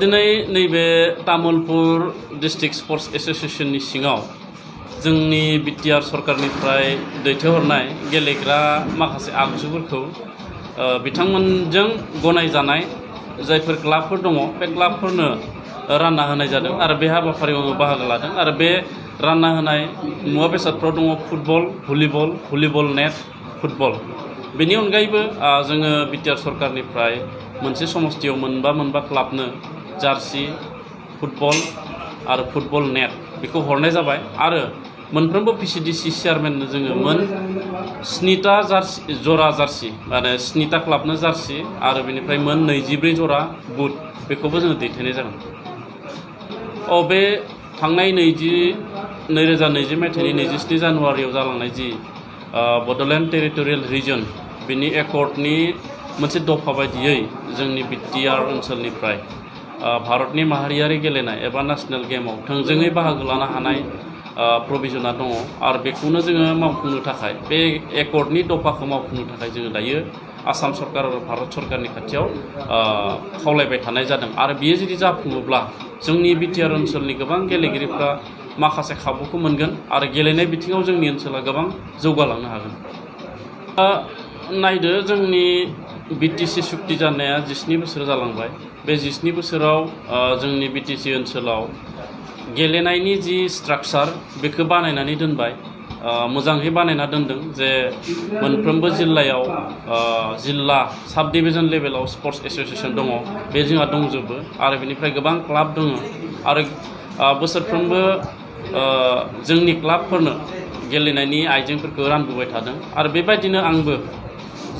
दिनै नैबे Tamulpur district sports एसोसिएशननि सिङाव जोंनि बिटिआर सरकारनिफ्राय दैथायहरनाय गेलेग्रा माखासे आगजुफोरखौ बिथांमोनजों गनायजानाय जायफोर क्लाबफोर दङ बे क्लाबफोरनो रानना होनाय जादों आरो बे हाबाफारियाव आङो बाहागो लादों आरो बे रानना होनाय मुवा बेसादफोराव दङ फुटबल, भलिबल नेट, फुटबल। बेनि अनगायैबो जोङो बिटिआर सरकारनिफ्राय मोनसे समस्थियाव मोनबा क्लाबनो जार्सि, फुटबल आरो फुटबल नेट बेखौ हरनाय जाबाय आरो मोनफ्रोमबो पिसिडिसि चेयारमेननो जोङो मोन 7टा जरा जार्सि माने 7टा क्लाबनो जार्सि आरो बेनिफ्राय मोन 24 जरा बुट बेखौबो जोङो दैथायनाय जागोन। बे थांनाय 2020 मायथाइनि 27 जानुवारियाव जालांनाय जि बड'लेण्ड टेरिटरियेल रिजन बिनि एकर्डनि मोनसे दफा बायदियै जोंनि बिटिआर ओनसोलनिफ्राय भारतनि माहारियारि गेलेनाय एबा नेशनेल गेमाव थोंजोङै बाहागो लानो हानाय प्रभिजना दङ आरो बेखौनो जोङो मावफुंनो थाखाय बे एकर्डनि दफाखौ मावफुंनो थाखाय जोङो दायो आसाम सरकार आरो भारत सरकारनि खाथियाव खावलायबाय थानाय जादों आरो बियो जुदि जाफुङोब्ला जोंनि बिटिआर ओनसोलनि गोबां गेलेगिरिफ्रा माखासे खाबुखौ मोनगोन आरो गेलेनाय बिथिङाव जोंनि ओनसोला गोबां जौगालांनो हागोन। नायदो जोंनि बिटिसि सुक्ति जानाया 17 बोसोर जालांबाय। बे 17 बोसोराव जोंनि बिटिसि ओनसोलाव गेलेनायनि जि स्ट्राक्चार बेखौ बानायनानै दोनबाय, मोजाङै बानायना दोनदों जे मोनफ्रोमबो जिल्लायाव जिल्ला साब डिभिजन लेभेलाव स्पर्ट्स एसोसिएशन दङ, बे जोंहा दंजोबो आरो बेनिफ्राय गोबां क्लाब दङ आरो बोसोरफ्रोमबो जोंनि क्लाबफोरनो गेलेनायनि आइजेंफोरखौ रानबोबाय थादों आरो बेबायदिनो आंबो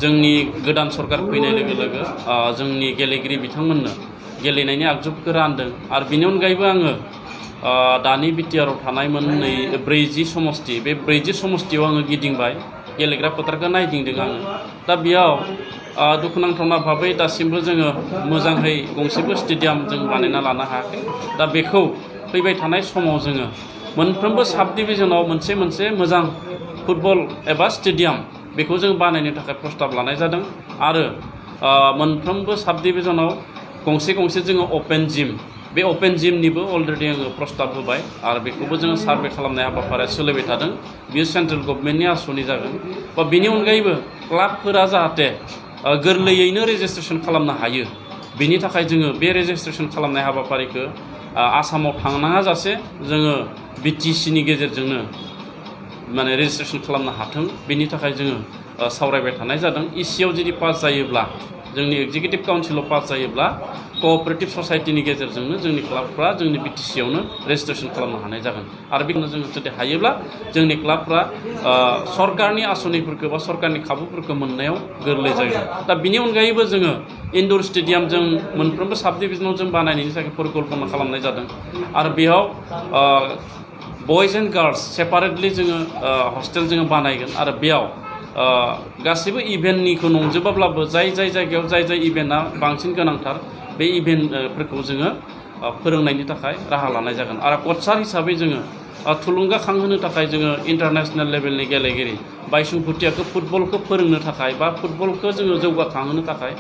जोंनि गोदान सरकार फैनाय लोगो लोगो जोंनि गेलेगिरि बिथांमोननो गेलेनायनि आगजुफोरखौ रानदों आरो बेनि अनगायैबो आङो दानि बिटिआराव थानाय 40 समस्ति बे 40 समस्तियाव आङो गिदिंबाय, गेलेग्रा फोथारखौ नायदिंदों आङो। दा बेयाव दुखुनांथावना भाबै दासिमबो जोङो मोजाङै गंसेबो स्टेडियाम जों बानायना लानो हायाखै। दा बेखौ फैबाय थानाय समाव जोङो मोनफ्रोमबो साब डिभिजनाव मोनसे मोजां फुटबल एबा स्टेडियाम बेखौ जों बानायनो थाखाय प्रस्ताब लानाय जादों आरो मोनफ्रोमबो साब डिभिजनाव गंसे जोङो अपेन जिम, बे अपेन जिमनिबो अलरेडि आङो प्रस्ताब होबाय आरो बेखौबो जोङो सार्भे खालामनाय हाबाफारिया सोलिबाय थादों। बियो सेन्ट्रेल गभर्नमेन्टनि आसनि जागोन बा बेनि अनगायैबो क्लाबफोरा जाहाथे गोरलैयैनो रेजिस्ट्रेसन खालामनो हायो, बेनि थाखाय जोङो बे रेजिस्ट्रेसन खालामनाय हाबाफारिखौ आसामाव थांनाङा जासे जोङो बिटिसिनि गेजेरजोंनो माने रेजिस्ट्रेसन खालामनो हाथों, बेनि थाखाय जोङो सावरायबाय थानाय जादों। इसिआव जुदि पास जायोब्ला, जोंनि एग्जिकिउटिभ काउन्सिलाव पास जायोब्ला कअपारेटिभ ससाइटिनि गेजेरजोंनो जोंनि क्लाबफ्रा जोंनि बिटिसिआवनो रेजिस्ट्रेसन खालामनो हानाय जागोन आरो बेखौनो जोङो जुदि हायोब्ला जोंनि क्लाबफ्रा सरकारनि आसनिफोरखौ बा सरकारनि खाबुफोरखौ मोननायाव गोरलै जागोन। दा बिनि अनगायैबो जोङो इनडोर स्टेडियाम जों मोनफ्रोमबो साब डिभिजनाव जों बानायनायनि थाखाय परिकल्पना खालामनाय जादों आरो बेयाव बयज एन्ड गार्लस सेपारेटलि जोङो हस्टेल जोङो बानायगोन आरो बेयाव गासैबो इभेन्टनिखौ नंजोबाब्लाबो जाय जायगायाव जाय इभेन्टआ बांसिन गोनांथार बे इभेन्टफोरखौ जोङो फोरोंनायनि थाखाय राहा लानाय जागोन आरो कचार हिसाबै जोङो थुलुंगाखांहोनो थाखाय जोङो इन्टारनेशनेल लेभेलनि गेलेगिरि बायसुं भुटियाखौ फुटबलखौ फोरोंनो थाखाय बा फुटबलखौ जोङो जौगाखांहोनो थाखाय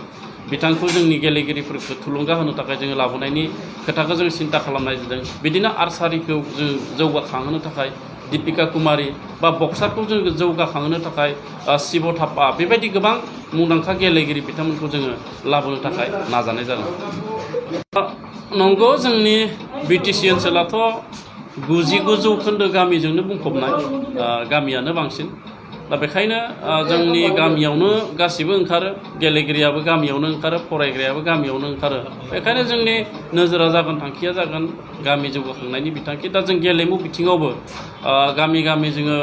बिथांखौ जोंनि गेलेगिरिफोरखौ थुलुंगा होनो थाखाय जोङो लाबोनायनि खोथाखौ जों सिन्था खालामनाय जादों। बिदिनो आर्सारिखौ जों जौगाखांहोनो थाखाय दीपिका कुमारी बा बक्सारखौ जों जौगाखांहोनो थाखाय शिव थापा, बेबायदि गोबां मुंदांखा गेलेगिरि बिथांमोनखौ जोङो लाबोनो थाखाय नाजानाय जादों। नंगौ, जोंनि बिटिसि ओनसोलाथ' 99% गामिजोंनो बुंफबनाय, गामियानो बांसिन। दा बेखायनो जोंनि गामियावनो गासिबो ओंखारो, गेलेगिरियाबो गामियावनो ओंखारो, फरायग्रायाबो गामियावनो ओंखारो। बेखायनो जोंनि नोजोरा जागोन, थांखिया जागोन गामि जौगाखांनायनि बिथांखि। दा जों गेलेमु बिथिङावबो गामि जोङो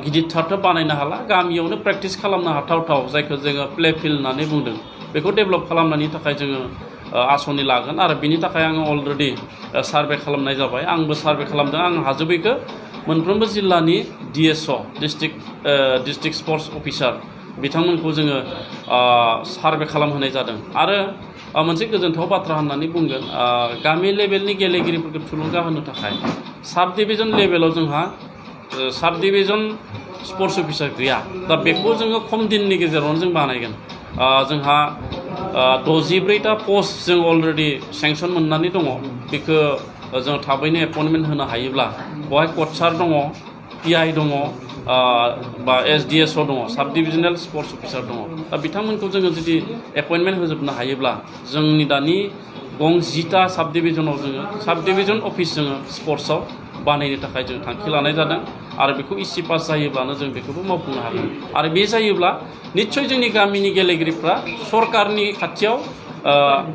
गिदिरथारथ' बानायनो हाला, गामियावनो प्रेक्टिस खालामनो हाथावथाव जायखौ जोङो प्ले फिल्ड होननानै बुंदों, बेखौ डेभेलप खालामनायनि थाखाय जोङो आसनि लागोन आरो बिनि थाखाय आङो अलरेडि सार्भे खालामनाय जाबाय। आंबो सार्भे खालामदों, आं हाजोबैखौ मोनफ्रोमबो जिल्लानि डिएसअ डिस्ट्रिक्ट स्पर्ट्स अफिसार बिथांमोनखौ जोङो सार्भे खालामहोनाय जादों आरो मोनसे गोजोनथाव बाथ्रा होननानै बुंगोन, गामि लेभेलनि गेलेगिरिफोरखौ थुलुंगा होनो थाखाय साब डिभिजन लेभेलाव जोंहा साब डिभिजन स्पर्ट्स अफिसार गैया। दा बेखौ जोङो खम दिननि गेजेरावनो जों बानायगोन। जोंहा 64टा पस्ट जों अलरेडि सेंसन मोननानै दङ बेखौ जों थाबैनो एपइन्टमेन्ट होनो हायोब्ला बेवहाय कचार दङ PI दङ बा SDSO दङ साब डिभिजनेल स्पर्ट्स अफिसार दङ दा बिथांमोनखौ जोङो जुदि एपइन्टमेन्ट होजोबनो हायोब्ला जोंनि दानि गं 10टा साब डिभिजनाव जोङो साब डिभिजन अफिस जोङो स्पर्ट्सआव बानायनो थाखाय जों थांखि लानाय जादों आरो बेखौ इसे पास जायोब्लानो जों बेखौबो मावफुंनो हागोन आरो बे जायोब्ला निस्सय जोंनि गामिनि गेलेगिरिफ्रा सरकारनि खाथियाव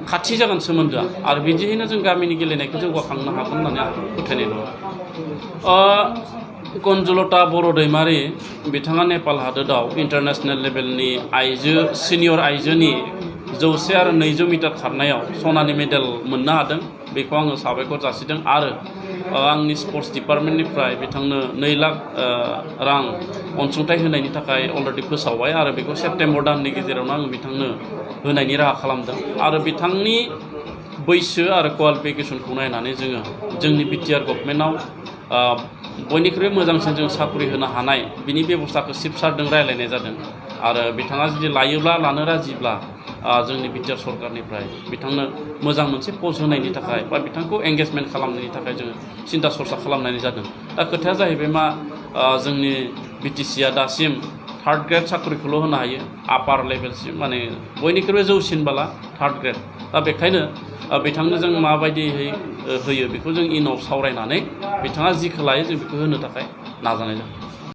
खाथि जागोन सोमोन्दोआ आरो बिदियैनो जों गामिनि गेलेनायखौ जौगाखांनो हागोन होननानै आं फोथायनाय दङ। कनजुलता बर' दैमारि बिथाङा नेपाल हादोराव इन्टारनेशनेल लेभेलनि सिनियर आइजोनि 100 आरो 200 मिटार खारनायाव सनानि मेडेल मोननो हादों बेखौ आङो साबायखर जासिदों आरो आंनि स्पर्ट्स डिपार्टमेन्टनिफ्राय बिथांनो 2 लाख रां अनसुंथाइ होनायनि थाखाय अलरेडि फोसावबाय आरो बेखौ सेप्तेम्बर दाननि गेजेरावनो आङो बिथांनो होनायनि राहा खालामदों आरो बिथांनि बैसो आरो क्वालिफिकेसनखौ नायनानै जोङो जोंनि बिटिआर गभर्नमेन्टआव बयनिख्रुइ मोजांसिन जों साख्रि होनो हानाय बिनि बेबस्थाखौ चिफ सारजों रायलायनाय जादों आरो बिथाङा जुदि लायोब्ला लानो राजिब्ला जोंनि बिटिआर सरकारनिफ्राय बिथांनो मोजां मोनसे पस्ट होनायनि थाखाय बा बिथांखौ एंगेजमेन्ट खालामनायनि थाखाय जोङो सिन्था सरसा खालामनाय जादों। दा खोथाया जाहैबाय मा जोंनि BTCआ दासिम 3rd ग्रेड साख्रिखौल' होनो हायो आपार लेभेलसिम माने बयनिख्रुइबो जौसिनबाला 3rd ग्रेड दा बेखायनो बिथांनो जों माबायदियै होयो बेखौ जों इनाव सावरायनानै बिथाङा जिखौ लायो जों बेखौ होनो थाखाय नाजानाय जादों।